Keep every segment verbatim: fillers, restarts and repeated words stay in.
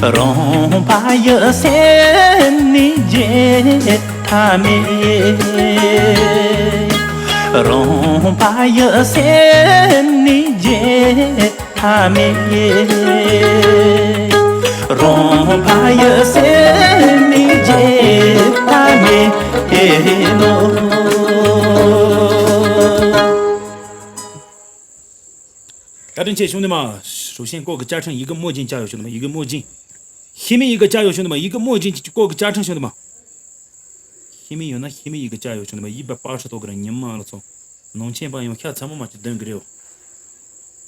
རོང་པ་ཡི་སེམས་ནི་བརྗེད་ཐབས་མེད། རོང་པ་ཡི་སེམས་ནི་བརྗེད་ཐབས་མེད། རོང་པ་ཡི་སེམས་ནི་བརྗེད་ཐབས་མེད་ནོ། བཀའ་དྲིན་ཆེ། གཞུང་འདི་མ། 首先过个家称 一个墨镜加油兄弟们，一个墨镜。 下面一个加油兄弟们，一个墨镜过个家称兄弟们。 下面有呢，下面一个加油兄弟们，一百八十多个人，你们了操。 农村朋友下次我们去等个了。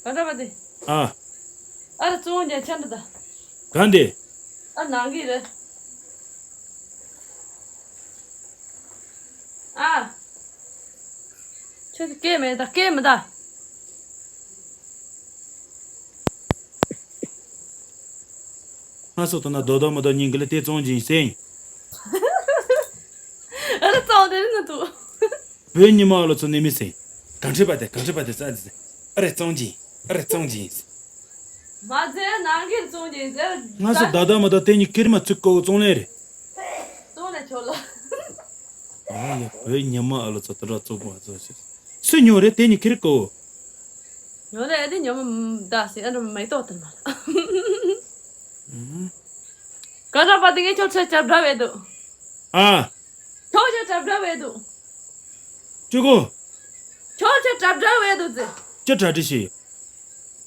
ག་འདྲ་བ་དེ། 啊。 ཨ་ར་བཙོང་རྒྱ་ཆ་འདྲ་ད། 干的。 ཨ་ནང་གི་རེད། ཨ། ཁྱོད་ཀྱི་སྐད་མེད་ད། སྐད་མི་ད། ང་སོ་ད་ན་རྡོ་རྡོ་མ་རྡོ་སྙིང་གི་ལ་དེ་བཙོང་གིན་ཟེར། ཨ་ར་བཙོང་དེ་རིང་ནི་འདུག་བོད་ཉི་མ་ལོ་ཚོ་ནི་མི་ཟེར། གང་ཁྲི་པ་དེ་གང་ཁྲི་པ་དེ་ས་དེ་ཟེར། ཨ་རེ་བཙོང་གིན། ཨ་རེ་བཙོང་གིན་ཟེར། མ་ཟེར་ནང་གི་བཙོང་གིན་ཟེར། ང་སོ་ད་ད་མ་ད་དེ་ཉི་ཁེར་མ་ཚུགས་གོ་བཙོང་ལེ་རེད། བཙོང་ལེ་ཆོག་ལ། ཨ་ཡ་བོད་ཉི་མ་ཨ་ལོ་ཚོ་དུ་ར་བཙོག་པ་ཚོ་ཞིག་སུ་ཉོ་རེད་དེ་ཉི་ཁེར་གོ། ཉོ་རེད་དེ་ཉོ་མ་ད་ཟེར་ཨ་འདྲ་མེ་ཏོག་དུ་མ་ལ། ག་འདྲ་པ་དེ་ངས་ཁྱོད་ཚོ་ཅབ་འདྲ་བས་འདུག་ཨ། ཁྱོད་ཚོ་ཅབ་འདྲ་བས་འདུག་ཅི་གོ། ཁྱོད་ཚོ་ཅབ་འདྲ་བས་འདུག་ཟེར། ཅི་གྲ་སྒྲིག་བྱེད།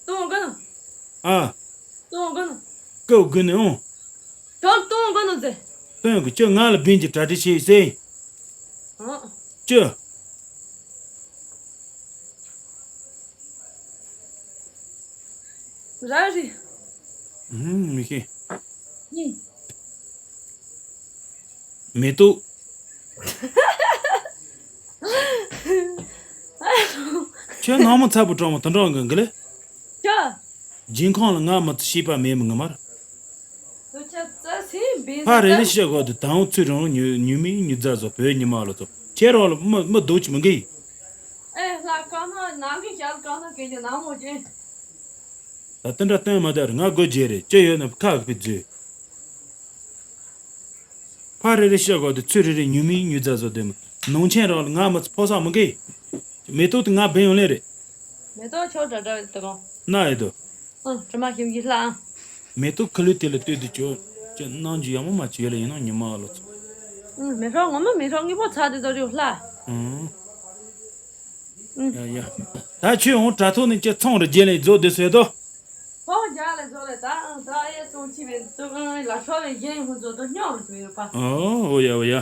ཏོང་གོ་ནོ། ཨ། ཏོང་གོ་ནོ། ཀའོ་གོ་ནི་ཨོང་། ཁྱོད་ཏོང་གོ་ནོ་ཟེར། ཏོང་གི་ཅི་ང་ལ་བིན་གྱི་གྲ་སྒྲིག་བྱེད་ཟེར། ཨ། ཅི། ར་རི། ཨུམ། མི་ཤེས། ཡིན། མེ་ཏོག་ཁྱོད་ནང་མི་ཚ་པོ་གྲོགས་མོ་དུ་འགྲོ་གི་འགི་ལེ། ཅི། སྦྱིན་ཁང་ལ་ང་མི་ཤེས་པ་མེད་མི་ངི་མར། ཁྱོད་ཚ་སེམས་བིན་ཕ་རེ་རེ་ཤ་གོ་དུ་དང་ཚུ་རང་ཉུ་ཉུ་མི་ཉུ་རྫ་བཟོ་བོད་ཉི་མ་ལོ་ཚོ་ཁྱེད་རང་ལ་མི་མི་སྡུག་ཅི་མི་འགི། ཨེ་ལྷ་ཀ་ན་ནང་གི་ཞལ་ཀ་ན་གན་གྱི་ནང་མོ་ཅན། ད་དེ་འདྲ་སྟོན་མ་དར་ང་དགོས་རྒྱུ་རེད་ཅི་ཡོད་ན་ཁ་གི་པི་རྫུས། ཕ་རེ་རེ་ཤ་གོ་དུ་ཚུ་རེ་རེ་ཉུ་མི་ཉུ་རྫ་བཟོ་དེ་མི་ནང་ཆེན་རང་ལ་ང་མི་ཕོ་ས་མི་འགི། མེ་ཏོག་དུ་ང་བེན་ཡོང་ལེ་རེད། མེ་ཏོག་ཆོ་འདྲ་འདྲ་བའི་དུ་གང་། ན་ཡེ་དོ། ཨང་དྲི་མ་ཞིམ་གྱི་ལྷ་ཨང་། མེ་ཏོག་ཁུ་ལུ་དེ་ལ་ལྟོས་དུ་ཅོ། ཅི་གནང་རྒྱུ་ཡག་མོ་མ་ཅི་ཡོད་ལ་ཡིན་ནོ་ཉི་མ་ཨ་ལོ་ཚོ། ཨང་མེ་ཧྲོག་ངོ་མ་མེ་ཧྲོག་ངི་པོ་ཚ་དེ་དོ་རིའུ་ལྷ། ཨང་། ཨང་། ཡ་ཡ། ད་ཁྱོད་འོང་དྲ་ཐོག་ནས་ཅི་ཚོང་རུ་རྒྱལ་ལས་རྫོགས་དུ་སོད་དོ། ཧོ་རྒྱ་ལས་རྫོགས་ལས་ད་ཨང་ད་ཨེ་ཚོང་ཆི་བས་དུ་ཨང་ལ་ཧྲོ་བས་གཞན་ཧུ་ཚོ་དོ་སྙོག་རུ་ཐུ་ཡོད་པ། ཨོ་ཨོ་ཡ་ཨོ་ཡ།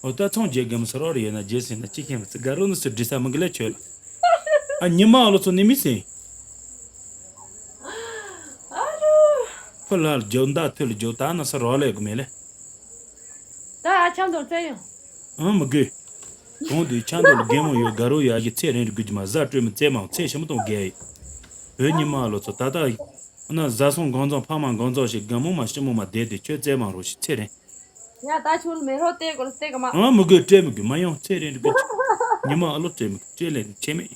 ཨོ་ད་ཚོང་རྒྱག་གམ་སོ་རོག་རེ་ཡོད་ན་རྗེས་ཟིན་ན་ཅི་ཁྱེད་མི་ཚེ་དགའ་རོགས་ནི་སུ་འདྲི་ས་མི་གི་ལ་ཆོད་ལ། ཨ་ཉི་མ་ཨ་ལོ་ཚོ་ནི་མི་སྲིད། ཨ་རུ། ཕུ་ལ་རྒྱོ་མདའ་ཐུལ་རྒྱོ་ད་ན་སོ་རོག་ལས་གི་མེད་ལེ། ད་ཨ་ཆང་དང་བཙལ་ཡོང་། ཨང་མི་དགོས། གོང་དུ་ཆང་དང་ལ་རྒན་མོ་ཡོད་དགའ་རོགས་ཡ་གི་ཚེ་རིང་རི་དགོས་ཀྱི་མ་ཟ་སྤྲོད་མི་བཙལ་མང་ཚེ་ཞིམ་མོ་དང་རྒས་ཡོད། བོད་ཉི་མ་ཨ་ལོ་ཚོ་ད་ད། ཨ་ན་བཟའ་སོང་གང་ཚང་ཕ་མ་གང་ཚང་ཞིག་དགའ་མོ་མ་ཞིམ་མོ་མ་བསྡད་དེ་ཁྱོད་བཙལ་མ་རོགས་ཞིག་ཚེ་རིང་། ཡ་ད་ཁྱོད་མེ་རོ་བལྟས་དགོས་ལ་བལྟས་ག་མ། ཨང་མི་དགོས་སྤྲད་མི་དགོས་མ་ཡོང་ཚེ་རིང་རི་དགོས་ཉི་མ་ཨ་ལོ་སྤྲད་མི་དགོས་སྤྲད་ལས་ཆེ་མེད།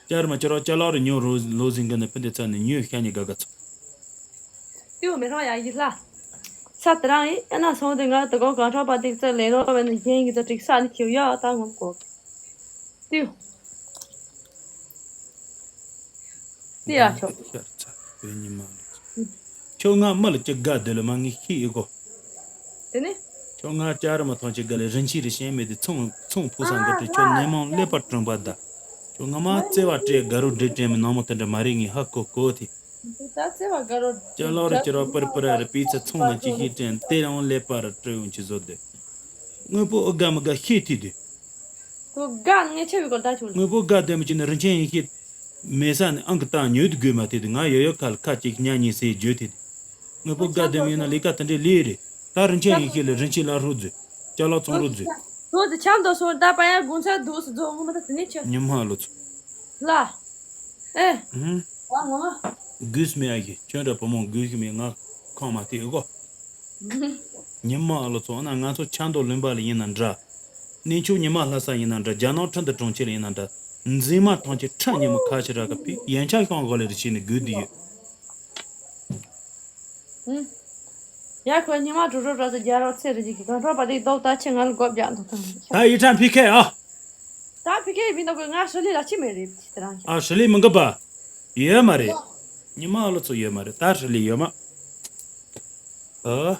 ཅར་མ་ཅར་བ་ཅ་ལག་རུ་ཉོ་རོ་ལོ་ཟིན་གི་ནི་ཕི་འདི་ཚ་ནི་ཉོས་ཤ་ཉི་ག་ག་ཚོ། ཏིའུ་མེ་རོ་ཡ་ཡི་ལ། ས་དེ་རང་ཡིན་ཨ་ན་སོང་དེ་ང་དེ་གོ་གང་ཁྲོ་པ་ཏིག་ཙེ་ལེ་རོ་བས་ནི་གཞན་གི་ཚ་ཏིག་ས་ནི་ཁྱེའུ་ཡ་ད་ངོ་གོ། ཏིའུ། ཏི་ཡ་ཆོ། ཤར་ཚ་བོད་ཉི་མ་ལོ། ཁྱོད་ང་མི་ལ་ཅི་དགའ་སྡོད་ལ་མ་ངས་ཤེས་ཨེ་གོ། དེ་ནི། ཁྱོད་ང་ཅ་ར་མ་ཐོང་ཅི་དགའ་ལ་རིན་ཆེན་རི་ཤན་མེད་དེ་ཚོང་ཚོང་ཕུག་སང་གི་དྲི་ཁྱོད་ནད་མང་ཀླད་པ་གྲུང་པ་ད། ཁྱོད་ང་མ་བརྩེ་བ་སྤྲད་དགའ་རོ་འདྲེ་དྲན་མི་ནང་མོ་དེ་འདྲ་མ་རེད་ངས་ཧ་གོ་གོ་དེ། ད་བརྩེ་བ་དགའ་རོ། ཅ་ལག་ར་ཅི་ར་པར་པར་ར་ར་པི་ཚ་ཚོང་ན་ཅི་ཤེས་དྲན་དེ་རང་ཀླད་པ་ར་སྤྲོད་ཡོང་ཅི་བཟོ་དེ། དངོས་པོ་ཨུ་དགའ་མི་དགའ་ཤེས་ཐུས་དེ། ཁོ་དགའ་ངས་ཆེ་བའི་སྐོར་ད་ཆུང་། དངོས་པོ་དགའ་ལྡན་པ་ཅིག་ནི་རིན་ཆེན་ཡིན་ཤེས། མེད་ས་ནས་ཨང་ཀི་བཏང་ཉོས་དུ་དགོས་མ་དེ་དུ་ང་ཡོད་ཡོད་ཁ་ལ་ཁ་ཅིག་ཉག་ཉིས་སེ་བརྗོད་དེ། དངོས་པོ་དགའ་ལྡན་པ་ཡིན་ན་ལས་ཀ་དེ་འདྲའི་ལས་རེད། ད་རིན་ཆེན་ཡིན་ཤེས་ལ་རིན་ཆེན་ལ་ཧྲོ་མཛོད། ཅ་ལག་ཚོང་རོགས་མཛོད། ཁྱོད་ཚོ་ཆམ་དུ་སོང་ད་པ་ཡ་དགུང་ཚ་འདུག་སུ་རྫོགས་ངོ་མ་ད་དེ་ནས་ཆོ། ཉི་མ་ལོ་ཚོ། ལ། ཨེ། ཧུམ། ཨ་ངོ་མ། དགོས་མེད་ཨ་ཡི་ཁྱོད་འདྲ་བུ་མོ་དགོས་ཤི་མེད་ང་ཁོང་མ་དེ་ཨེ་གོ། ཉི་མ་ཨ་ལོ་ཚོ་ཨ་ན་ང་ཚོ་ཆ་མདོ་ལུང་པ་ལ་ཡིན་ན་འདྲ། གནས་མཆོག་ཉི་མ་ལྷ་ས་ཡིན་ན་འདྲ་རྒྱ་ནག་ཁྲིན་ཏུ་གྲོང་ཁྱེར་ལ་ཡིན་ན་འདྲ། འཛིན་མ་ཐང་ཆེ་ཁྲ་ཉི་མ་ཁ་ཆེ་ར་ག་ཕི་ཡན་ཆ་ཤོང་གོ་ལེ་རི་ཆེ་ནི་དགོས་དུ་ཡོད། ཡ་ཁོ་ཉི་མ་དྲུག་དྲུག་དྲུག་ཚེ་རྒྱ་རོ་ཚེ་རི་ཇི་གི་གང་འཕྲོ་པ་དེ་ཏོག་ད་ཆེ་ང་ལ་སྒོ་བརྒྱབ་འདུག་ད་ཡི་ཁྲ་ཕི་ཁེ་ཨ། ད་ཕི་ཁེ་མི་འདུག་གི་ང་ཧྲི་ལི་ལ་ཅི་མེད་རེད་དེ་རང་ཤ། ཨ་ཧྲི་ལི་མི་འགབ་པ། ཡོད་མ་རེད། ཉི་མ་ཨ་ལོ་ཚོ་ཡོད་མ་རེད་ད་ཧྲི་ལི་ཡོད་མ། ཨ།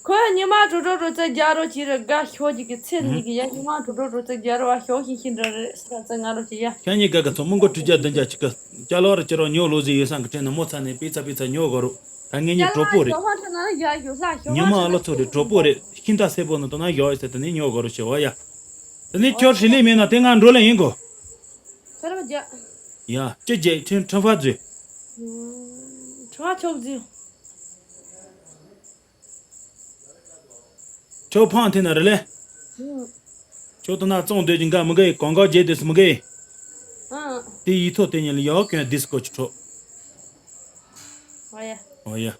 ཁོས་ཉི་མ་དྲུག་དྲུག་དྲུག་ཚེ་རྒྱ་རོ་ཅི་རེད་དགའ་ཤོག་ཅིག་གི་ཚེ་ནི་གི་ཡ་ཉི་མ་དྲུག་དྲུག་དྲུག་ཚེ་རྒྱ་རོ་བ་ཤོག་ཤིང་ཤིང་འདྲ་རེད་ས་ཚེ་ང་རོ་ཅི་ཡ། ཤ་ཉི་དགའ་ག་ཚོ་མི་མགོ་དྲུག་བརྒྱ་བདུན་བརྒྱ་ཅིག་གི་ཅ་ལོ་ར་ཅི་རོ་ཉོ་ལོ་ཟི་ཡོད་སང་གི་དྲན་ན་མོ་ཚ་ནས་པི་ཚ་པི་ཚ་ཉོ་གོ་རུ་ད་ངེད་ཉི་གྲོགས་པོ་རེད། ཉི་མ་ཨ་ལོ་ཚོ་རེད་གྲོགས་པོ་རེད་ཤིང་རྟ་སེར་པོ་ནི་དོ་ན་ཡོག་ཡོད་ཟེར་དེ་ནས་ཉོ་གོ་རུ་ཞེ་བ་ཡ། དེ་ནས་ཁྱོད་ཧྲི་ལི་མེད་ན་དེ་ང་འགྲོ་ལེ་ཡིན་གོ། ཁྱོད་རང་རྒྱ། ཡ་ཅི་རྒྱ་ཁྲིན་ཁྲིན་ཧྥ་ཛུ། ཁྲིན་ཧྥ་ཆོག་ཛུ། ཁྱོད་ཕང་ཐེ་ན་རེ་ལེ། ཁྱོད་དོ་ན་བཙོང་སྡོད་ཀྱི་འགའ་མི་འགའ་ཡི་གང་ག་རྒྱལ་དུས་སུ་མི་འགའ་ཡི། ཨང་། དེ་ཡིག་ཐོག་དེ་ཉིད་ལ་ཡག་གྱོན་ཌི་སི་ཀོ་ཆུ་འཕྲོ། ཨོ་ཡ། ཨོ་ཡ།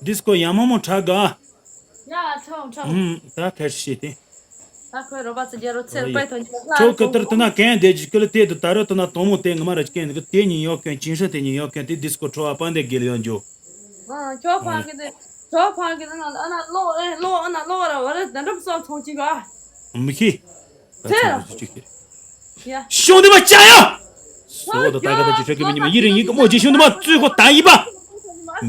ཌི་སི་ཀོ་ཡ་མོ་མོ་དྲག་ག་ཡ་ཁྲོ་ཁྲོ། ཨུམ་ད་ཁ་ཤས་དེ། ད་ཁོའི་རོ་པ་ཚོ་རྒྱ་རོ་ཚེར་པའི་ཐོག་ཉིད་ལ་ཁྱོད་ཀྱི་ལྟར་དུ་ན་གན་དེ་ཅི་ཀི་ལ་དེ་དུ་ད་རོ་དུ་ན་དོ་མོ་དེ་ངི་མ་ར་ཅི་གན་དེ་གི་དེ་ཉིད་ཡག་གྱོན་ཅིན་ཧྲི་དེ་ཉིད་ཡག་གྱོན་དེ་ཌི་སི་ཀོ་འཕྲོ་བ་པ་འདེ་དགེ་ལ་ཡོང་འཇོ། ཨ་ཁྱོད་ཕང་གི་དེ། ཁྱོད་ཕང་གི་དེ་ན་ཨ་ན་ལོ་ཨེ་ལོ་ཨ་ན་ལོ་ར་བ་ར་ད་འགྲུབ་སོང་ཚོང་ཅི་ག་མི་ཤེས། ཚེ་ར། ཚེ་ར་ཅི་ཤེས། ཡ། ཤོང་དུ་མ་བཅའ་ཡ། སོ་དང་ད་ག་ད་ཅི་ཧྲ་གི་མི་ཉི་མ་ཡི་རིང་ཡི་གི་མོ་ཅི་ཤོང་དུ་མ་བཙུགས་གོ་ད་ཡི་པ།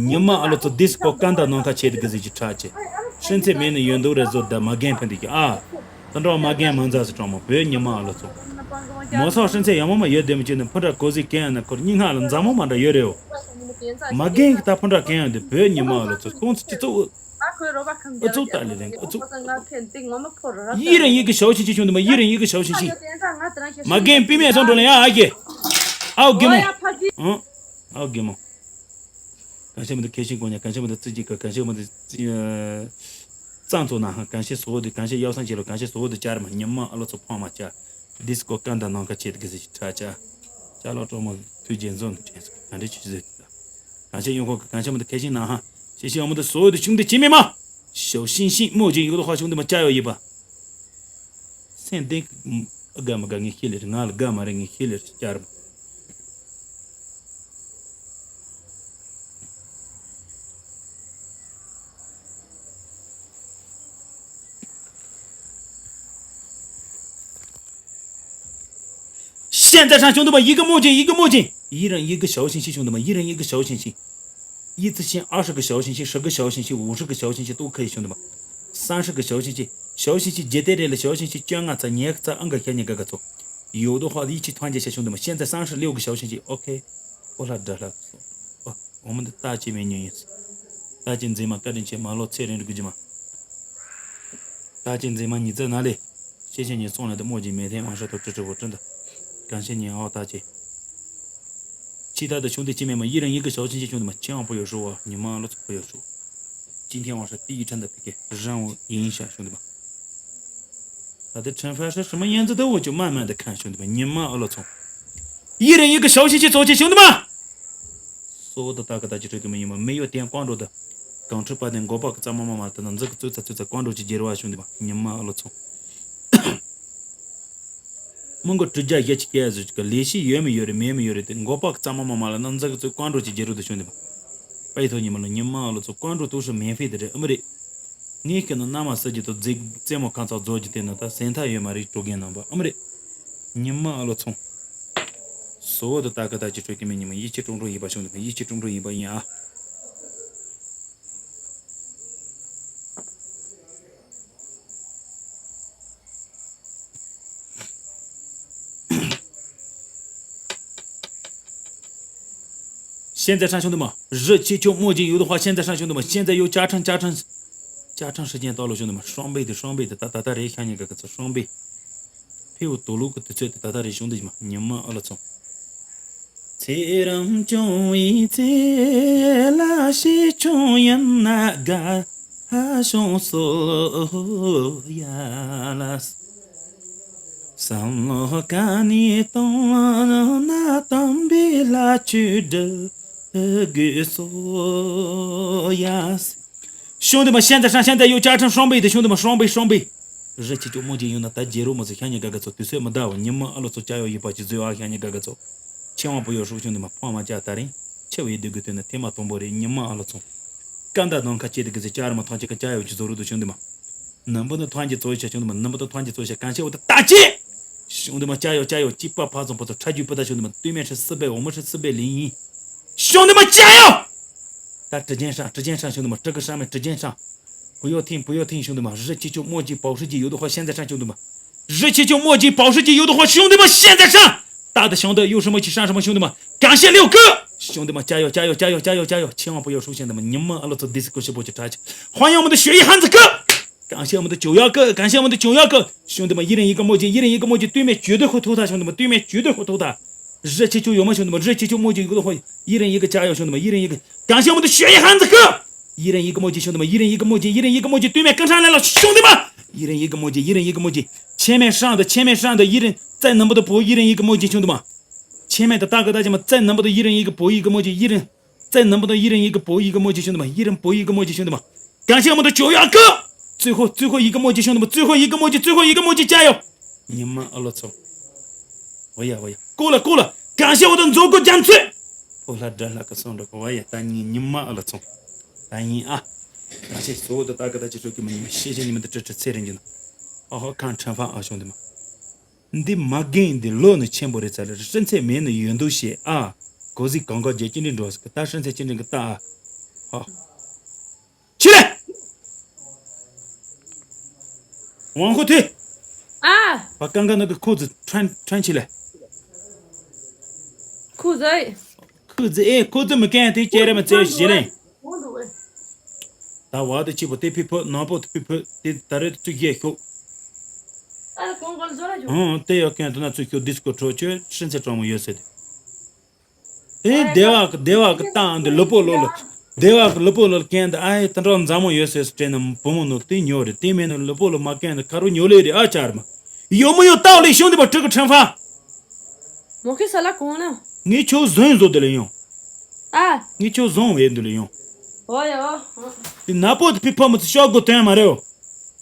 ཉི་མ་ཨ་ལོ་ཚོ་ཌི་སི་ཀོ་ཀན་ད་ནང་ཁ་ཆེ་དི་གི་ཟི་ཅི་ཁྲ་ཆེ། ཤིན་ཚེ་མེད་ནི་ཡོད་འདུག་རེ་བཟོ་ད་མ་རྒན་ཕན་དི་གི་ཨ། ད་འགྲོ་མ་རྒན་མ་འཛའ་སི་གྲོང་མོ་བོད་ཉི་མ་ཨ་ལོ་ཚོ། མོ་སོག་ཤིན་ཚེ་ཡ་མོ་མ་ཡོད་དེ་མི་ཅི་ནི་ཕུ་འདྲ་གོ་ཟི་ཀན་ཡ་ན་ཁོར་སྙིང་ཧ་ལ་མཛའ་མོ་མ་འདྲ་ཡོད་རེད་འོ། མ་རྒན་གི་ད་ཕུ་འདྲ་ཀན་ཡ་འདི་བོད་ཉི་མ་ཨ་ལོ་ཚོ་སྟོང་ཚི་ཅི་ཚོ། ཨ་ཁོའི་རོ་པ་ཁམས་ཨུ་ཚུགས་ལྟ་ལི་རེང་ཨུ་ཚུགས། ཡི་རང་ཡི་གི་ཞའོ་ཤིན་ཤི་བྱུང་འདུག་མ་ཡི་རང་ཡི་གི་ཞའོ་ཤིན་ཤི། མ་རྒན་པི་མེ་སོང་འགྲོ་ལ་ཡ་ཨ་ཀེ། ཨའོ་གེ་མོ། ཨང་། ཨའོ་གེ་མོ། གང་ཤེས་མི་འདུག་ཁེ་ཤིང་གོ་ཉ་གང་ཤེས་མི་འདུག་ཙི་ཅི་ག་གང་ཤེས་མི་འདུག་ཙི་གཙང་ཚོ་ན་ཧང་གང་ཤེས་སོ་འདུག་གང་ཤེས་ཡག་སང་ཅི་ལོ་གང་ཤེས་སོ་འདུག་ཅར་མ་ཉི་མ་ཨ་ལོ་ཚོ་ཕང་མ་ཅ། ཌི་སི་ཀོ་ཀན་ད་ནང་ཁ་ཆེ་དི་གི་ཟི་ཅི་ཁྲ་ཅ། ཅ་ལོ་གྲོགས་མོ་དུས་རྒྱན་ཚོ་ནི་དྲན་སོང་གང་འདྲ་ཅི་ཅི་ཟེར། གང་ཆེ་ཡོང་ཁོ་གང་ཆེ་མི་འདུག་ཁེ་ཤིང་ན་ཧ། ཤེ་ཤེ་ཡོང་མི་འདུག་སོ་འདུག་ཆུང་འདུག་ཅི་མེད་མ། ཞའོ་ཤིན་ཤིན་མོ་ཅིག་ཡོད་དོ་ཧ་ཆུང་འདུག་མ་ཅ་ཡོ་ཡི་པ། སེམས་གཏིང་གི་དགའ་མི་དགའ་ངས་ཤེས་ལེར་ང་ལ་དགའ་མ་རེད་ངས་ཤེས་ལེར་བསྐྱར། ཤེས་ཚ་ཧྲང་ཆུང་དུ་མ་ཡི་གེ་མོ་ཅན་ཡི་གེ་མོ་ཅན། ཡི་རང་ཡི་གེ་ཞའོ་ཤིན་ཤི་ཆུང་དུ་མ་ཡི་རང་ཡི་གེ་ཞའོ་ཤིན་ཤི། ཡི་ཙི་ཤིན་ཨ་ཧྲི་གི་ཞའོ་ཤིན་ཤི་ཧྲི་གི་ཞའོ་ཤིན་ཤི་ཝུ་ཧྲི་གི་ཞའོ་ཤིན་ཤི་ཏུ་ཁ་ཡི་ཆུང་དུ་མ། སང་ཧྲི་གི་ཞའོ་ཤིན་ཤི་ཞའོ་ཤིན་ཤི་རྗེ་དེ་རེ་ལ་ཞའོ་ཤིན་ཤི་བཅོ་ལྔ་ཚ་ཉེ་ཚ་ཨང་ག་ཤ་ཉེ་ག་ག་ཚོ། ཡོད་དོ་ཧ་ཡི་ཆི་ཐང་རྒྱ་ཤ་ཆུང་དུ་མ་ཤེས་ཚ་སང་ཧྲི་ལེའུ་གི་ཞའོ་ཤིན་ཤི་ཨོ་ཁེ། ཨོ་ལྷ་དྲ་ལྷ་སོ། ཨོ་འོ་མ་འདི་ལྟ་ཅི་མེད་ཉོན་ཡིན། ལྟ་ཅི་འཛིན་མ་བཀའ་དྲིན་ཆེ་མ་ལོ་ཚེ་རིང་རིག་གི་མ། ད་ཅི་འཛིན་མ་ཉི་ཚེ་ན་ལེ། ཤེས་ཤེས་ཉི་སོང་ལ་དུ་མོ་ཅི་མེད་ཐེངས་མང་ཧྲ་ཐོ་ཀྲི་ཀྲི་བོ་ཀྲི་འདི། གང་ཤེས་ཉི་ཨའོ་ད་ཅི། ཆི་ད་དུ་ཆུང་དུ་ཅི་མེད་མ་ཡི་རང་ཡི་གི་ཞའོ་ཆིན་ཆི་ཆུང་དུ་མ་ཆི་ཨང་པོ་ཡོ་ཧྲུ་བ་ཉི་མ་ལོ་ཚོ་པོ་ཡོ་ཧྲུ། ཅི་ཐེངས་མང་ཧྲ་ཏི་ཡི་ཁྲན་ད་ཕི་ཀེ་རང་བོ་ཡིན་ཤ་ཆུང་དུ་མ། ད་དེ་ཁྲན་ཧྥ་ཧྲ་ཧྲི་མ་ཡན་ཙི་ད་བོ་ཅུ་མ་མ་ད་ཁན་ཆུང་དུ་མ་ཉི་མ་ཨ་ལོ་ཚོ། ཡི་རང་ཡི་གི་ཞའོ་ཆིན་ཆི་ཚོ་ཆི་ཆུང་དུ་མ། སོ་ད་ད་ག་ད་ཅི་ཁྲོད་ཀྱི་མི་ཉི་མ་མི་ཡོ་ཏན་ཀོང་འགྲོ་ད། གང་ཁྲི་པ་དེ་མགོ་པ་གི་རྩ་མ་མ་མ་ལ་དེ་ན་འཛི་གི་ཙུ་ཚ་ཙུ་ཚ་ཀོང་འགྲོ་ཅི་རྒྱལ་བ་བྱུང་དེ་མ་ཉི་མ་ཨ་ལོ་ཚོ། མི་མགོ་དྲུག་བརྒྱ་བཞི་ཅི་སྐད་ཟུར་ཅི་ག་ལས་ཤི་ཡོད་མི་ཡོད་རེད་མེད་མི་ཡོད་རེད་དེ་མགོ་པ་གི་རྩ་མ་མ་མ་ལ་ན་འཛི་གི་ཙུ་ཀོང་འགྲོ་ཅི་རྒྱལ་རུ་དུ་བྱུང་དེ་མ། པའི་ཐོ་ཉི་མ་ལ་ཉི་མ་ཨ་ལོ་ཚོ་ཀོང་འགྲོ་དུ་ཧྲི་མེན་ཧྥེ་དེ་རེད་ཨ་མི་རེད། ངས་ཁྱེད་ནི་མནའ་མ་ཟེར་གྱི་དུ་རྫིག་རྩེད་མོ་ཁང་ཚ་རྫོགས་ཀྱི་དེ་ནི་ད་སེམས་ཐག་ཡོད་མ་རེད་སྤྲོ་རྒན་ནང་པ་ཨ་མི་རེད། ཉི་མ་ཨ་ལོ་ཚོང་། སོ་བོ་དུ་ད་ག་ད་ཅི་སྤྲོ་གི་མི་ཉི་མ་ཡིད་ཆེས་ཀྲུང་ཀྲུང་ཡིན་པ་བྱུང་དུ་ཡིད་ཆེས་ཀྲུང་ཀྲུང་ཡིན་པ་ཡིན་ཨ། ཤེན་ཙེ་ཧྲན་ཤོང་དུ་མ། རི་ཆེ་ཆུང་མོ་ཅིག་ཡོད་དུ་ཧ་ཤེན་ཙེ་ཧྲན་ཤོང་དུ་མ། ཤེན་ཙེ་ཡོད་ཅ་ཁྲང་ཅ་ཁྲང་། ཅ་ཁྲང་ཧྲི་ཅན་ཏོ་ལོ་ཤོང་དུ་མ། ཧྲོང་པེ་དེ་ཧྲོང་པེ་དེ་ད་ད་ད་རེ་ཤ་ཉེ་ག་ག་ཚོ་ཧྲོང་པེ། ཕེའུ་དོ་ལུ་གི་དུས་ཚོད་དེ་ད་ད་རེ་ཤོང་དུ་མ་ཉི་མ་ཨ་ལ་ཚོང་། ཚེ་རིང་སྐྱོང་བའི་ཚེ་ལ་ཞེ་ཆུང་ཡིན་ན་དགའ། ཧ་ཤོང་སོ་ཡ་ལ། བསམ་བློ་ག་ནས་གཏོང་ན་དམ་པའི་ལྷ་ཆོས་སྒྲུབ་དགོས་སོ་ཡ། ཤོང་དུ་མ་ཤན་ད་ཧྲང་ཤན་ད་ཡོ་ཅ་ཁྲང་ཧྲོང་པེ་དེ་ཤོང་དུ་མ་ཧྲོང་པེ་ཧྲོང་པེ། རི་ཆེ་ཆུང་མོ་ཅིག་ཡོང་ན་ད་རྒྱལ་རོ་མོ་ཚོ་ཤ་ཉེ་དགའ་དགའ་ཚོ་དུས་ཚོད་མི་འདའ་བ། ཉི་མ་ཨ་ལོ་ཚོ་ཅ་ཡོ་ཡི་པ་ཅི་བཟོས་ཨ། ཤ་ཉེ་དགའ་དགའ་ཚོ་ཆེ་བ་པོ་ཡོ་ཧྲུག་ཆུང་དུ་མ་ཕ་མ་ཅ་ད་རིང་ཆེ་བའི་སྡུག་གི་དོན་ན་ཐེ་མ་དང་པོ་རེད། ཉི་མ་ཨ་ལོ་ཚོ་ཀ་འདའ་ནང་ཁ་ཅེ་དི་གི་ཟི་ཅ་ར་མ་ཐང་ཅི་ཀ་ཅ་ཡོ་ཅི་བཟོ་རུ་དུ་ཆུང་དུ་མ་ནམ་བུ་ནི་ཐང་ཅི་ཚོ་ཤ་ཆུང་དུ་མ་ནམ་བུ་ནི་ཐང་ཅི་ཚོ་ཤ་གང་ཤེ་བ་ད་ད་ཅི་ཆུང་དུ་མ་ཅ་ཡོ་ཅ་ཡོ་ཅི་པ་ཕ་ཚོང་པོ་ཚོ་ཁྲ་རྒྱུས་པུ་ད་ཆུང་དུ་མ་སྟོད་སྨད་ཁྲི་སི་པའི་འོ་མ་ཁྲི་སི་པའི་ལིང་ཡིན། ཆུང་དུ་མ་ཅ་ཡོ། ད་ཀྲི་ཅན་ཧྲང་ཀྲི་ཅན་ཧྲང་ཆུང་དུ་མ་ཀྲི་ཀི་ཧྲང་མེ་ཀྲི་ཅན་ཧྲང་། བུ་ཡོ་ཐིང་བུ་ཡོ་ཐིང་ཆུང་དུ་མ་རི་ཆེ་ཆུང་མོ་ཅིག་པའོ་ཧྲི་ཅིག་ཡོད་དོ་ཧོ་ཤན་ཛེ་ཧྲང་ཆུང་དུ་མ། རི་ཆེ་ཆུང་མོ་ཅིག་པའོ་ཧྲི་ཅིག་ཡོད་དོ་ཧོ་ཆུང་དུ་མ་ཤན་ཛེ་ཧྲང་། ད་ད་ཤང་ད་ཡོ་ཧྲི་མོ་ཅིག་ཧྲང་ཧྲི་མོ་ཆུང་དུ་མ་གང་ཤེ་ལིའུ་ཀུ། ཆུང་དུ་མ་ཅ་ཡོ་ཅ་ཡོ་ཅ་ཡོ་ཅ་ཡོ་ཅ་ཡོ་ཆེ་བ་པོ་ཡོ་ཧྲུག་ཆུང་དུ་མ་ཉི་མ་ཨ་ལོ་ཚོ་དི་སི་ཀོ་ཤི་པོ་ཅིག་ཁྲ་ཆེ་ཧོ་ཡང་མོ་ད་ཞོ་ཡི་ཧན་ཛི་ཀུ། གང་ཤེ་མོ་ད་ཅོ་ཡོ་ཀུ་གང་ཤེ་མོ་ད་ཅོ་ཡོ་ཀུ་ཆུང་དུ་མ་ཡི་རན་ཡི་ཀི་མོ་ཅིག་ཡི་རན་ཡི་ཀི་མོ་ཅིག་སྟོད་སྨད་ཇུ་དུ་ཧོ་ཐུག་ད་ཆུང་དུ་མ་སྟོད་སྨད་ཇུ་དུ་ཧོ་ཐུག་ད། རི་ཆེ་ཆུང་ཡོ་མ་ཆུང་དུ་མ་རི་ཆེ་ཆུང་མོ་ཅིག་ཡོད་དོ་ཧོ། ཡི་རན་ཡི་ཀི་ཅ་ཡོ་ཆུང་དུ་མ་ཡི་རན་ཡི་ཀི་གང་ཤེ་མོ་ད་ཞོ་ཡི་ཧན་ཛི་ཀུ། ཡི་རན་ཡི་ཀི་མོ་ཅིག་ཆུང་དུ་མ་ཡི་རན་ཡི་ཀི་མོ་ཅིག་ཡི་རན་ཡི་ཀི་མོ་ཅིག་སྟོད་སྨད་ཀི་ཧྲང་ལེ་ལོ་ཆུང་དུ་མ། ཡི་རན་ཡི་ཀི་མོ་ཅིག་ཡི་རན་ཡི་ཀི་མོ་ཅིག་ཆེ་སྨད་ཧྲང་དང་ཆེ་སྨད་ཧྲང་དང་ཡི་རན་རྩེ་ནམ་བུ་དང་བུ་ཡི་རན་ཡི་ཀི་མོ་ཅིག་ཆུང་དུ་མ། ཆེ་སྨད་དང་ཏ་ཀི་ཏ་ཅི་མ་རྩེ་ནམ་བུ་དང་ཡི་རན་ཡི་ཀི་བུ་ཡི་ཀི་མོ་ཅིག་ཡི་རན་རྩེ་ནམ་བུ་དང་ཡི་རན་ཡི་ཀི་བུ་ཡི་ཀི་མོ་ཅིག་ཆུང་དུ་མ་ཡི་རན་བུ་ཡི་ཀི་མོ་ཅིག་ཆུང་དུ་མ། གང་ཤེ་མོ་ད་ཅོ་ཡོ་ཀུ། ཙུ་ཧོ་ཙུ་ཧོ་ཡི་ཀི་མོ་ཅིག་ཆུང་དུ་མ་ཙུ་ཧོ་ཡི་ཀི་མོ་ཅིག་ཙུ་ཧོ་ཡི་ཀི་མོ་ཅིག་ཅ་ཡོ། ཉི་མ་ཨ་ལོ་ཚོ། ཝ་ཡ་ཝ་ཡ། ཀོ་ལ་ཀོ་ལ། གང་ཤེ་འོ་ད་མཛོ་ཀོ་རྒྱ་མཚོས། ཕོ་ལྷ་དགྲ་ལྷ་ཀི་སོང་འགྲོ་གི་ཝ་ཡ། ད་ཉིན་ཉི་མ་ཨ་ལོ་ཚོ། ད་ཡིན་ཨ། གང་ཤེ་སོ་ད་ད་གི་ད་ཅི་ཤོད་ཀི་མ་ཉི་མ་ཤེ་ཤེ་ཉི་མ་ད་ཀྲི་ཀྲི་ཚེ་རིང་གི་ན། ཨ་ཧོ་ཁང་ཁྲ་ཧྥ་ཨ་ཤོང་དུ་མ། འདི་མ་རྒན་འདི་ལོ་ནི་ཆེན་པོ་རེད་ཙ་ལ་ཧྲི་ཚེ་མེད་ནི་ཡོད་འདུག་ཤེ་ཨ། གོ་ཟིག་གང་ག་རྒྱལ་ཅི་འདྲི་འགྲོ་ཟིག་ད་ཧྲི་ཚེ་ཅི་འདྲི་གི་ད་ཨ། ཧ། ཆི་ལེ། ཝང་ཧུ་ཐི། ཨ། བ་ཀང་ཀ་ནི་གི་ཁུ་ཙི་ཁྲན་ཁྲན་ཆི་ལེ། ཁུ་ཙི། ཁུ་ཙི་ཨེ་ཁུ་ཙི་མི་ཀན་དེ་ཅེ་རེ་མ་ཙེ་ཞི་ལེ། ད་བ་དེ་ཆི་པོ་དེ་ཕི་ཕོ་ནང་པོ་དེ་ཕི་ཕོ་དེ་ད་རེ་དུ་ཡེ་ཤོག་ཨ་ལ་ཀོང་ཀོང་ལ་ཛོ་ར་ཇོ། ཨང་དེ་ཡོད་ཀན་དུ་ན་ཚུ་ཤོག་དིས་ཀོ་ཁྲོ་ཆོས་ཧྲི་ཚེ་གྲོང་མོ་ཡོད་ཟེར་དེ། དེ་སྡེ་བ་གི་སྡེ་བ་གི་ཏང་འདི་ལུ་པོ་ལོ་ལོ། སྡེ་བ་གི་ལུ་པོ་ལོ་ལོ་ཀན་འདི་ཨ་ཡེ་ད་འགྲོ་མཛའ་མོ་ཡོད་ཟེར་སྤྲད་ན་བུ་མོ་ནོ་དེ་ཉོ་རེད། དེ་མེད་ན་ལུ་པོ་ལོ་མ་ཀན་འདི་ཁ་རུ་ཉོ་ལེ་རེད་ཨ་ཅར་མ། ཡོ་མོ་ཡོ་ཏའོ་ལེ་ཤོང་འདི་པ་ཀྲི་གི་ཁྲན་ཧྥ། མོ་ཁི་ས་ལ་གོང་ན། ངས་ཁྱོད་བཟོས་བཟོ་འདི་ལ་ཡོང་། ཨ། ངས་ཁྱོད་བཟོས་བས་འདི་ལ་ཡོང་། ཨོ་ཡ་ཨོ། དེ་ན་པོ་དེ་ཕི་ཕ་མི་ཚེ་ཤོག་གོ་དོན་མ་རེད།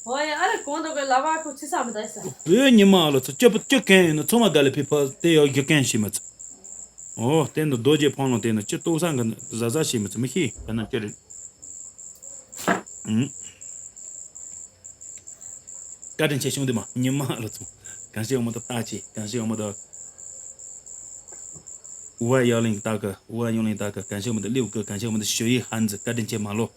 ཨོ་ཡ་ཨ་རེ་གོང་དུ་གི་ལ་བ་ཁོ་ཚི་ས་མི་ད་ས། བོད་ཉི་མ་ཨ་ལོ་ཚོ་སྐྱོ་པོ་སྐྱོ་མཁན་ཡིན་ན་ཚོ་མ་དགའ་ལེ་ཕི་ཕ་དེ་ཡོ་རྒྱུ་མཁན་ཤི་མི་ཚེ། ཨོ་དེ་ནི་རྡོ་རྗེ་ཕང་ལོང་དེ་ནི་སྐྱི་ཏོག་ས་འགའ་ནི་ཟ་ཟ་ཤི་མི་ཚེ་མི་ཤི་ག་ན་སྐྱི་རེད། ཨུམ། བཀའ་དྲིན་ཆེ་ཤོང་དེ་མ་ཉི་མ་ལ་ཚོང་། གང་ཤེས་ཡོང་མ་ད་ལྟ་ཅི་གང་ཤེས་ཡོང་མ་ད། ཝ་ཡ་ལིང་ཏ་ཀ་ཝ་ཡོང་ལིང་ཏ་ཀ་གང་ཤེས་ཡོང་མ་ད་ལིའུ་ཀ་གང་ཤེས་ཡོང་མ་ད་ཞོ་ཡི་ཧན་ཛི་བཀའ་དྲིན་ཆེ་མ་ལོ།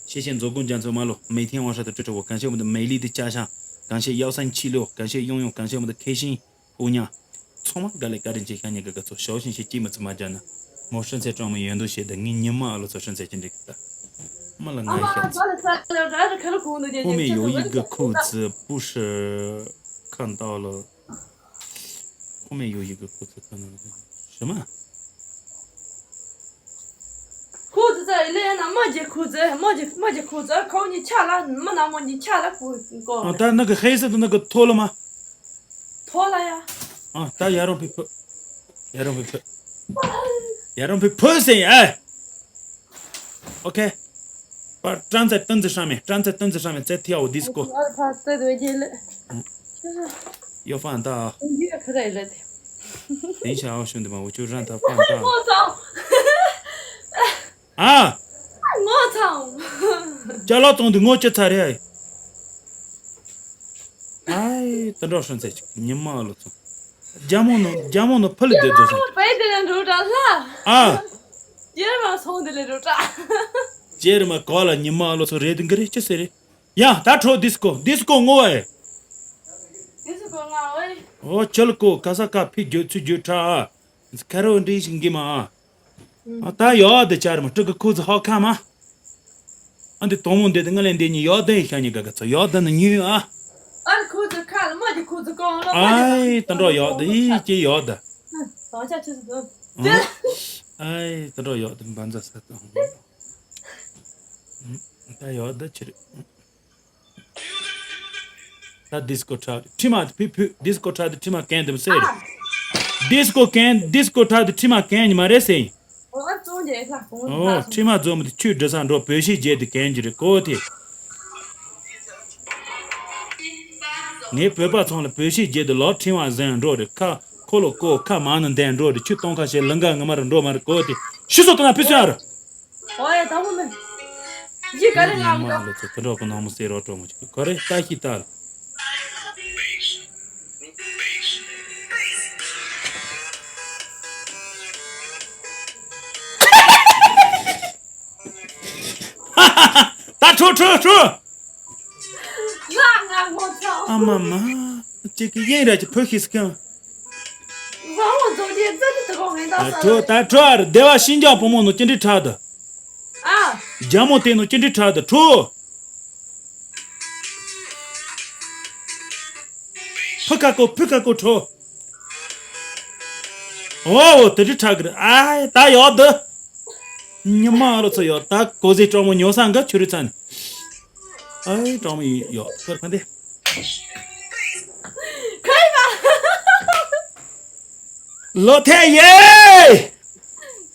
ཤེས་ཤེས་མཛོ་ཀུན་རྒྱ་མཚོ་མ་ལོ་མེ་ཐེན་ཝང་ཧྲ་ད་ཀྲི་ཀྲི་ཝ་གང་ཤེས་ཡོང་མ་ད་མེ་ལི་དི་ཅ་ཤང་གང་ཤེས་ཡའོ་སན་ཆི་ལོ་གང་ཤེས་ཡོང་ཡོང་གང་ཤེས་ཡོང་མ་ད་ཁེ་ཤིང་། ཨུ་ཉ། ཚང་མ་དགའ་ལེ་བཀའ་དྲིན་ཆེ་ཤ་ཉེ་ག་ག་ཚོ་ཞའོ་ཤིང་ཤེ་ཅི་མི་ཚི་མ་རྒྱ་ན། མོ་ཧྲིན་ཚེ་གྲོང་མི་ཡོན་དུ་ཤེ་ད་ངི་ཉི་མ་ཨ་ལོ་ཚོ་ཧྲིན་ཚེ་ཅི་འགྲིག་ད། མ་ལ་ང་ཤ་ཚ། ཁོ་མེ་ཡོ་ཡི་གི་ཁུ་ཚི་པུ་ཧྲི་ཁ་འདའ་ལོ། ཁོ་མེ་ཡོ་ཡི་གི་ཁུ་ཚི་ཁ་ནང་ལ་ཤི་མ། ཁུ་ཚི་ཚ་ལེ་ན་མ་ཇེ་ཁུ་ཚི་མ་ཇེ་མ་ཇེ་ཁུ་ཚི་ཁོ་ཉི་ཆ་ལ་མ་ན་མོ་ཉི་ཆ་ལ་ཁུ་ཁོ། ཨ་ད་ནི་གི་ཧེ་ས་ད་ནི་གི་ཐོ་ལ་མ། ཐོ་ལ་ཡ། ཨ་ད་ཡ་རོང་ཕི་ཕུ། ཡ་རོང་ཕི་ཕུ། ཡ་རོང་ཕི་ཕུ་ཟེར་ཡ། ཨོ་ཁེ། པར་ཀྲང་ཚེ་ཏུན་ཙི་ཧྲ་མེ་ཀྲང་ཚེ་ཏུན་ཙི་ཧྲ་མེ་ཙེ་ཐི་ཡའོ་དིས་ཀོ། ཨ་ཕ་ཙེ་དོ་རྒྱལ་ལེ། ཡོ་ཧྥང་ད། ཡོ་ཁ་ར་ལེ། དེང་ཤ་ཨའོ་ཤུན་དུ་མ་འུ་ཆུ་རང་ད་ཧྥང་ད། ཨ། ངོ་ཚ། ཅ་ལག་བཙོང་དུས་ངོ་ཅི་ཚ་རེད། ཨའི་ད་འགྲོ་ཧྲན་ཚེ་ཅིག་ཉི་མ་ཨ་ལོ་ཚོ། རྒྱ་མོ་ནོ་རྒྱ་མོ་ནོ་ཕུ་ལ་བསྡད་རྫོ་སོང་། པའི་དེ་ལ་འགྲོ་གྲ་ལ། ཨ། རྒྱལ་མ་སོང་དེ་ལ་འགྲོ་གྲ། རྒྱལ་མ་གོ་ལ་ཉི་མ་ཨ་ལོ་ཚོ་རེད་འགི་རེད་ཅི་ཟེར་རེད། ཡ་ད་འགྲོ་དིས་ཀོ་དིས་ཀོ་ངོ་བ་ཨེ། དིས་ཀོ་ང་ཨོའི། ཨོ་ཆལ་ཀོ་ཀ་ས་ཀ་ཕི་རྒྱུ་ཚུ་རྒྱུ་ཁྲ། ཁ་རོ་འདྲི་ཞིག་གི་མ། ཨ་ད་ཡོད་དེ་ཅར་མ་ཀྲི་གི་ཁུ་ཚི་ཧོ་ཁ་མ། ཨ་འདི་དོང་མོ་འདི་དེ་ང་ལེན་འདི་ཉི་ཡོད་དེ་ཤ་ཉི་ག་ག་ཚོ་ཡོད་དེ་ནི་ཉུ་ཨ། ཨ་ཁུ་ཚི་ཁ་ལ་མ་གི་ཁུ་ཚི་གོང་ལ་མ་གི། ཨའི་ད་འགྲོ་ཡོད་དེ་ཨི་ཅི་ཡོད་དེ། དང་ཆ་ཆུ་ཚི་དུ། ཨའི་ད་འགྲོ་ཡོད་དེ་འབའ་འཛའ་ས་དང་། ད་ཡོད་དེ་ཆི་རེད། ད་དིས་ཀོ་ཁྲ་ཁྲི་མ་ཕི་ཕུ་དིས་ཀོ་ཁྲ་དེ་ཁྲི་མ་གན་དེ་མ་སེ་རེད། དིས་ཀོ་གན་དིས་ཀོ་ཁྲ་དེ་ཁྲི་མ་གན་ཉི་མ་རེད་སེ། ཨོ་ཨ་ཙོང་ཇེ་ལ་གོང་ཨོ་ཁྲི་མ་ཛོ་མི་དེ་ཆུ་འདྲི་ས་འགྲོ་བོད་ཤི་རྗེས་དེ་གན་གྱི་རེད་ཀོ་དེ། ངས་བོད་པ་ཚང་ལ་བོད་གཞས་བརྗེད་དུ་ལག་ཕྲེང་བ་ཟིན་འགྲོ་རེད། ཁ་ཁོ་ལོ་ཀོ་ཁ་མ་ནི་འདན་འགྲོ་རེད། ཆུ་གཏོང་ཁ་ཤས་ལུང་ག་ངི་མ་རུ་འགྲོ་མ་རུ་གོ་དེ་ཤི་སོ་ཏི་ན་ཕི་སོན་ཨ་རུ། ཨོ་ཡ་དང་པོ་མིན། ཡི་ག་རེ་ངའི་ངམ་མ་ལོ་ཚོ་དུད་འགྲོ་གི་ནང་མི་སེ་རོ་གྲོ་མོ་ཅིག་ག་རེ་ལྟ་ཤི་ལྟ་ལ། ད་ཁྲོ་ཁྲོ་ཁྲོ། ང་ང་ངོ་ཚ། ཨ་མ་མ། ཅིག་གི་ཡིན་ར་ཅིག་ཕོ་ཤི་སྐྱང་། ང་ངོ་ཚ་ཅིག་ཙི་ཏི་ཏི་གོ་ངེ་ད་ད་ས་ཁྲོ་ད་ཁྲོ་ཨ་ར་སྡེ་བ་ཤིན་ཅང་བུ་མོ་ནོ་ཅི་འདྲི་ཁྲག་ད། ཨ། རྒྱ་མོ་དེ་ནོ་ཅི་འདྲི་ཁྲག་ད་ཁྲོ། ཕུ་ཁ་ཀོ་ཕུ་ཁ་ཀོ་ཁྲོ། ཨོ་ཨོ་དེ་འདྲི་ཁྲག་གི་ར་ཨ་ད་ཡོད་ད། ཉི་མ་ཨ་ལོ་ཚོ་ཡོད་ད་གོ་ཟེ་གྲོགས་མོ་ཉོ་ས་འགའ་ཆུ་རི་ཚ་ནི། ཨའི་གྲོགས་མོ་ཡོད་ཁོར་ཕན་དེ། ཁོའི་མ། ལོ་ཐེ་ཡེ།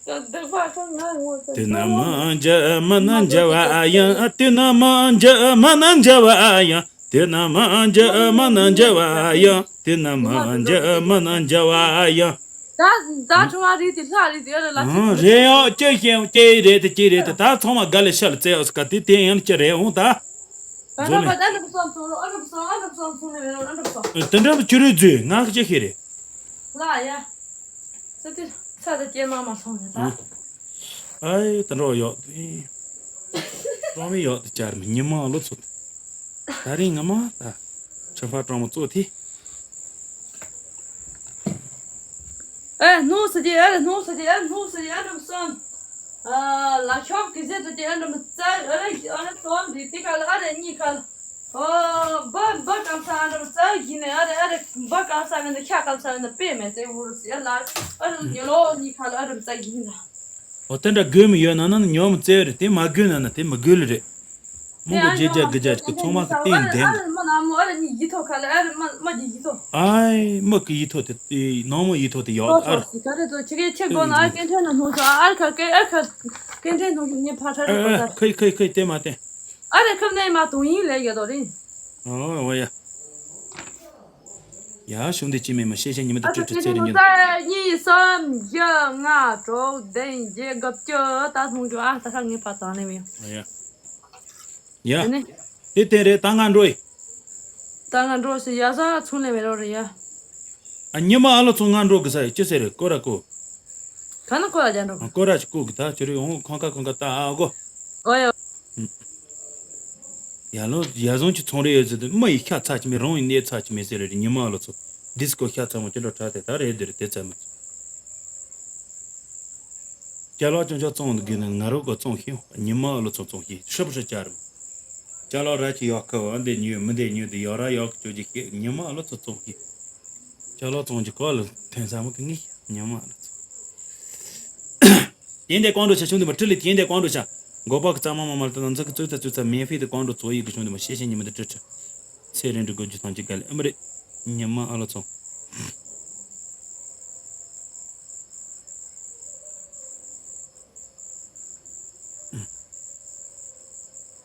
ད་བདག་པ་ཁོ་ང་ངོ་ཚ། དེ་ན་མ་འཇ་མ་ན་འཇ་བ་ཡང་། དེ་ན་མ་འཇ་མ་ན་འཇ་བ་ཡང་། དེ་ན་མ་འཇ་མ་ན་འཇ་བ་ཡང་། དེ་ན་མ་འཇ་མ་ན་འཇ་བ་ཡང་། ད་ད་ཁྲོ་བ་རེད་དེ་ལྷ་རེད་དེ་ཨ་རེད་ལ། ཨང་རེད་ཡོ་ཅི་ཤེས་ཡོ་ཅི་རེད་དེ་ཅི་རེད་དེ་ད་ཚང་མ་དགའ་ལས་ཤ་ལ་བཙལ་ཡོ་སི་ཀ་དེ་དེ་ཡང་ཅི་རེད་འོང་ད། ད་ད་ད་ཨ་རབ་སོང་ཚོང་ཨ་རབ་སོང་ཨ་རབ་སོང་ཚོང་ནས་རེད་ཨ་རབ་སོང་། དེ་འདྲ་ཅི་རེད་ཟེར་ང་གི་ཅི་ཤེས་རེད། ལ་ཡ། ཚ་དེ་ཚ་དེ་སྐྱེས་མ་མ་སོང་ནས་ད། ཨའི་ད་འགྲོ་ཡོད། གྲོང་མི་ཡོད་དེ་བཅར་མི་ཉི་མ་ལོ་ཚོད། ད་རིང་ང་མ་ད་ཆུ་ཕ་གྲོང་མོ་ཚོ་དེ། ཨེ་ནུ་སི་ཏི་ཨེ་ནུ་སི་ཏི་ཨེ་ནུ་སི་ཏི་ཨེ་འགྲམ་སོན། ཨ་ལ་ཤོག་གི་ཟེ་ཏི་ཏི་ཨེ་འགྲམ་ཙ་ཨེ་ཨེ་སོན་རི་ཏི་ཁ་ལ་ཨ་རེ་གཉིས་ཁ་ལ། ཨོ་བ་བ་སྐམ་ས་ཨེ་འགྲམ་ཙ་གི་ནས་ཨ་རེ་ཨ་རེ་བ་སྐམ་ས་མེད་ན་ཤ་སྐམ་ས་མེད་ན་པེ་མེད་ཙེ་བུ་རུ་སི་ཨེ་ལ་ཨ་རེ་ཉི་ལོ་གཉིས་ཁ་ལ་ཨེ་འགྲམ་ཙ་གི་ནས། ཨོ་དེ་འདྲ་དགོས་མི་ཡོད་ན་ན་ཉོ་མི་བཙལ་རེད་དེ་མ་དགོས་ན་ན་དེ་མ་དགོས་ལེ་རེད། མོ་གོ་རྗེས་རྒྱ་དགུ་རྒྱ་ཅིག་གི་ཚོང་མ་གི་སྟེང་འདེམ། ཨ་རེ་མ་ན་མོ་ཨ་རེ་གཉིས་ཡིད་ཐོག་ཁ་ལ་ཨ་རེ་མ་མ་གི་ཡིད་ཐོག་ཨའི་མ་གི་ཡིད་ཐོག་དེ་ནང་མོ་ཡིད་ཐོག་དེ་ཡོད་ཨ་རེ། ག་རེ་ཚོ་ཁྱི་གེ་ཁྱི་དགོ་ན་ཨ་སྐད་འཕྲིན་ན་སྣུར་ཚོ་ཨ་རེ་ཁ་སྐད་ཨ་རེ་ཁ་སྐད་འཕྲིན་སྣུར་ཁྱི་ངས་ཕ་ཁྲ་རེ་པ་ད། ཁོས་ཁོས་ཁོས་དེ་མ་བསྟན། ཨ་རེ་ཁབ་ནས་མ་དུང་ཡིན་ལས་ཡོད་དོ་རེད། ཨོ་ཡ། ཡ་ཞུང་དེ་ཅི་མེད་མ་ཤེས་ཤེས་ཉི་མ་དེ་ཨ་ཁྲི་ཁྲི་ཚེ་རིང་ཉི་མ། གཉིས་གསུམ་བཞི་ལྔ་དྲུག་བདུན་བརྒྱད་དགུ་བཅུ་ད་སྣུར་ཁྱི་ཨ་ད་ཁ་ངས་ཕ་ད་ནས་མི། ཨོ་ཡ། ཡ། དེ་ནས། དེ་དེ་རེད་ད་ང་འགྲོ་ཡི། ད་ང་འགྲོ་ཞིག་ཡ་ས་ཚུན་ལས་མེད་རོགས་རེད་ཡ། ཨ་ཉི་མ་ཨ་ལོ་ཚོ་ང་འགྲོ་གི་ས་ཡི་ཅི་ཟེར་རེད་ཀོ་ར་ཀོ། ག་ན་ཀོ་ར་ཅན་འགྲོ། ཨ་ཀོ་ར་ཅི་ཀོ་གི་ད་ཅི་རེད་འོང་ཁང་ཁ་ཁང་ཁ་ད་ཨ་གོ། ཨོ་ཡ། ཡ་ལོ་ཡ་བཟང་གི་ཚོང་རེད་ཡོད་ཟེར་དུས་མི་ཡི་ཤ་ཚ་ཅི་མེད་རང་ཡི་གནས་ཚ་ཅི་མེད་ཟེར་རེད་ཉི་མ་ཨ་ལོ་ཚོ། ཌི་སི་ཀོ་ཤ་ཚ་མོ་ཅི་འགྲོ་དྲག་དེ་ད་རེད་དེ་རེད་དེ་ཚ་མོ། ཅ་ལག་ཅུང་ཅག་བཙོང་འདུག་གི་ནི་ང་རོ་གོ་བཙོང་ཤིང་ཉི་མ་ཨ་ལོ་ཚོ་བཙོང་ཤིང་ཧྲིབ་ཧྲིབ་བྱ་རུ། ཅ་ལག་ར་ཅི་ཡག་ཁ་བ་འདི་ཉོས་མི་འདི་ཉོས་འདི་ཡག་ར་ཡག་གི་སྤྱོད་ཀྱི་ཤེས་ཉི་མ་ཨ་ལོ་ཚོ་བཙོང་ཤིང་། ཅ་ལག་བཙོང་རྒྱུ་གོ་ལ་ཐོན་ས་མི་གི་ངི་ཉི་མ་ཨ་ལོ་ཚོ། དེ་འདི་ཀོང་འགྲོ་ཆ་ཆུང་འདི་མ་ཁྲི་ལི་དེ་འདི་ཀོང་འགྲོ་ཆ། མགོ་པ་གི་རྩ་མ་མ་མ་ལ་ད་ན་ཚ་གི་ཙུ་ཚ་ཙུ་ཚ་མེ་ཕི་དེ་ཀོང་འགྲོ་ཚོ་ཡི་གི་ཆུང་འདི་མ་ཤེས་ཤེས་ཉི་མ་འདི་ཁྲི་ཁྲི། ཚེ་རིང་འདྲི་དགོས་རྒྱུ་ཐམས་ཅད་དགའ་ལེ་ཨ་མི་རེད། ཉི་མ་ཨ་ལོ་ཚོ།